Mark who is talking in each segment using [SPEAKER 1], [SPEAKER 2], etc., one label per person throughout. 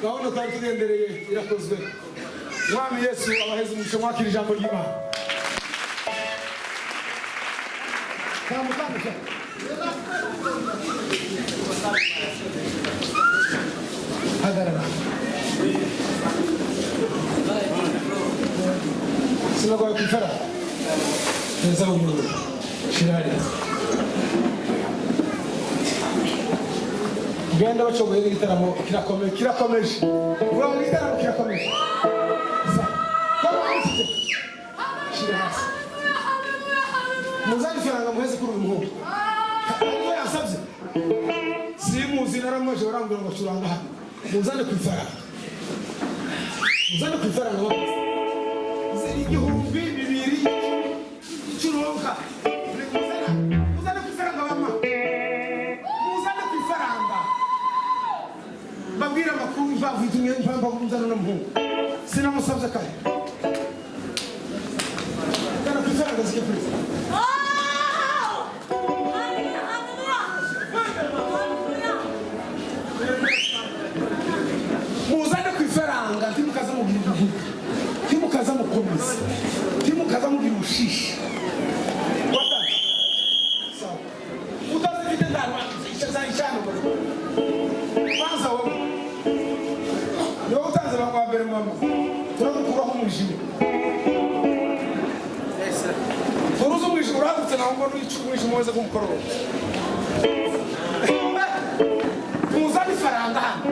[SPEAKER 1] Gahunda twari tugendereye irakozwe. Mwami Yesu abaheze umugisha, mwakira ijambo ry'Imana. Tambuka, tambuka. Hagarara. Sinagoye kwifara neza umuntu shirari genda bacogoye n'igitaramo kirakomeje, kirakomeje. Uvuga ngo igitaramo kirakomeje. Ko mwanditse shira hasi, muzane ifaranga muheze kuri uyu muhungu. Ariko yasabye, simuzi, naramwaje, barambwira ngo curanga hano. Muzane ku ifaranga, muzane ku ifaranga bakoze 1000, 2000, icuronka. Muzane ku ifaranga bama, muzane ku ifaranga. Mbabwire amakuru, impamvu itumye, impamvu nzana n'umuhungu. Sinamusabye kare. Zana ku ifaranga zijya kuri.
[SPEAKER 2] Oh! Hallelujah! Hallelujah!
[SPEAKER 1] Muzane ku ifaranga. Ntimukaza mugira ubuhugu, ntimukaza mukomeza, ntimukaza mugira ubushishi. Watanze? Sawa. Utazifite ndani icyano. Banza wowe, niwowe utanze wa mbere. Mama, turagukuraho umwijima. Uruzi umwijima urahagurutse, nawe mbona umwijima umeze nk'umukororombya. Muzane ifaranga hano,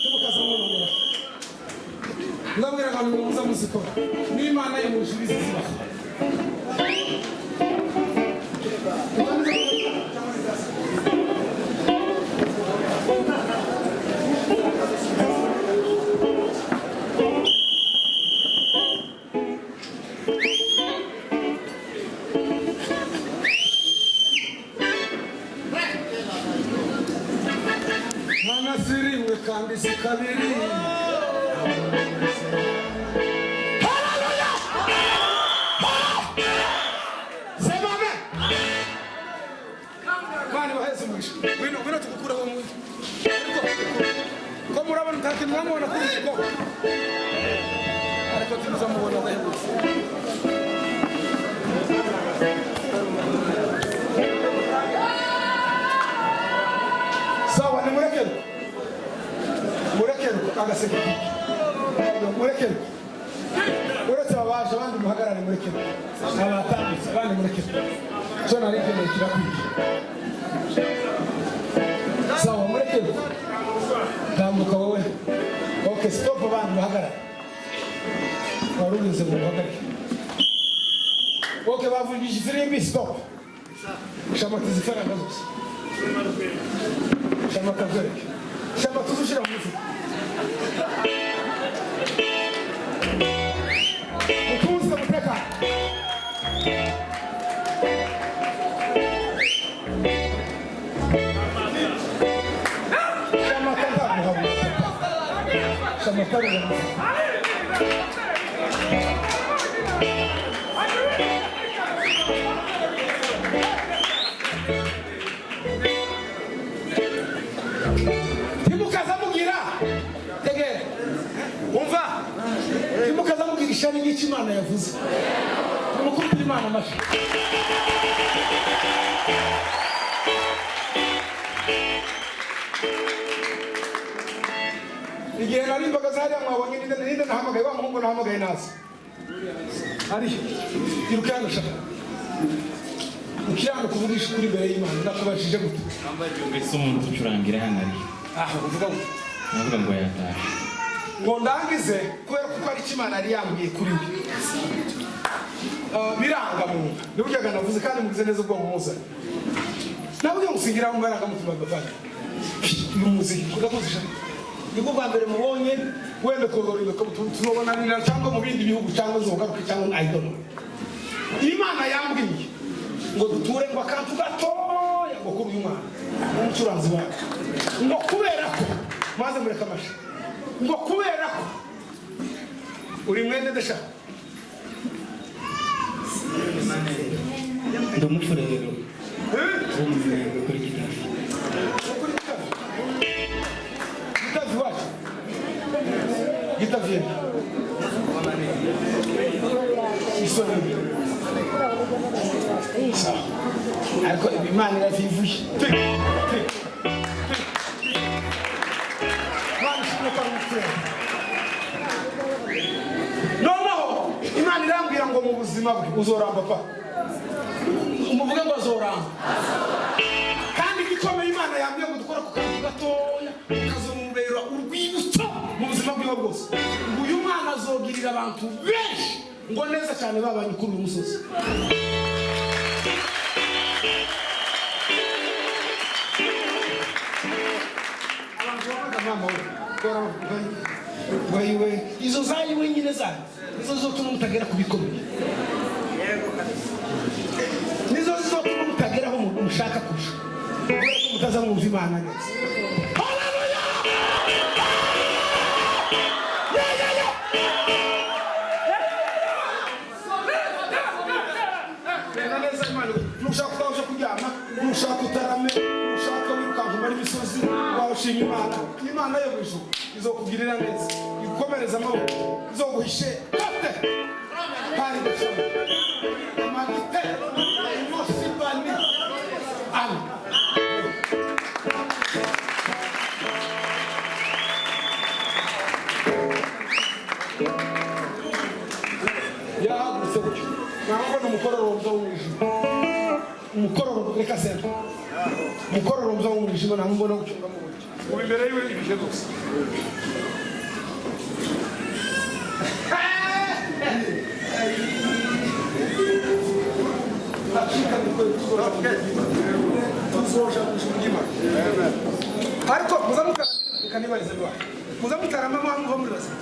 [SPEAKER 1] ntimukaza munongora. Ndabwira ngo nimuza muzikora n'Imana yo mu ijuru izibaha. Mana si rimwe kandi si kabiri. Haleluya! Sema amen. Bana baheze umugisha. Ngwino, ngwino tugukureho mu. Ariko ko murabona nta kintu mwamubona kuri iki mukobwa. Ariko tumuzamubona adahebutse. Sawa, nimurekere. Murekere agaseke. Murekere. Uretse abaje, abandi muhagarare, murekere. Abatambitse, abandi murekere. Cyo nari nkeneye kirakwiye. Sawa, murekere. Tambuka wowe. Okay, stop, abandi muhagarare. Wari ugeze ngo muhagarike. Okay, bavugije ifirimbi, stop. Shamatiza ifaranga zose. Shamata bwereke. Shamata uzushyira mu mufuka. Mutuze, mutekano. Shamata ntaguhabura. Shamata rura mu mufuka. Ntimukaza mugira tegera, umva, ntimukaza mugira ishari ry'icyo Imana yavuze. Nimukubitire Imana amashyi. Igihe narimbaga zariya mwabonye, ninde, ninde nahamagaye? Wa muhungu nahamagaye naza ari iruka hano. Shaka ukiranga kuvugisha ukuri imbere y'Imana. Ndakubajije gute?
[SPEAKER 3] Mbese umuntu ucurangira hano ari?
[SPEAKER 1] Aha uvuga gute?
[SPEAKER 3] Navuga ngo yatashe.
[SPEAKER 1] Ngo ndangize kubera kuko ari icyo Imana yari yambwiye kuri we. Biranga mu nda nibujyaga navuze kandi mugize neza ubwo mumuzanye. Nabwo ngusigira mu marangamutima bavana uyu muziki udakoze. Nibwo bwa mbere mubonye. Wenda tuzobonanira cyangwa mu bindi bihugu, cyangwa nzogaruke, cyangwa I don't know. Imana yambwiye ngo duture ngo akantu gatoya ngo kuri uyu mwana w'umucuranzi wacu, ngo kubera ko maze mureka amashi, ngo kubera ko uri mwene desha.
[SPEAKER 4] Ndi umufurero wo mu Minembwe kuri Kitabi.
[SPEAKER 1] Kuri Kitabi, Kitabi wacu. Vita vieni. Isoni. Sawa. Ariko Imana iravivuye. Tik, tik, tik, tik. Imana ishimwe ko ari umutera. Noneho Imana irambwira ngo mu buzima bwe uzoramba pa. Umuvuge ngo azoramba. Kandi igikomeye Imana yambwiye ngo dukore ku kantu gatoya kazomubera urwibutso mu buzima bwiwe bwose. Ngo uyu mwana azogirira abantu benshi ngo neza cyane babanye kuri uyu musozi. Abantu babaga mama we ngo ayiwe izo zayiwe nyine zayo nizo zizotuma mutagera ku bikomeye, nizo zizotuma mutagera aho mushaka kuja, kubera ko mutazamwumva Imana neza. Haleluya! Ya, ya, ya! Reba neza Imana, nushaka utaje kuryama, nushaka utarame, nushaka wirukanka umara imisozi, wawushima Imana. Imana yo mu ijuru izokugirira neza, igukomereze amaboko, izoguhishe kote pari gusoma amagite imosibani. Amen. Yahagurutse gutyo nabona umukororombya w'umwijima, umukororo reka senta umukororombya w'umwijima namubona gutyo ndamubona ubu imbere yiwe ibihe byose. Tuzoja mu ijuru ry'Imana. Ariko muzamutara reka nibarize rwayo muzamutarama mwamuva muri bazima.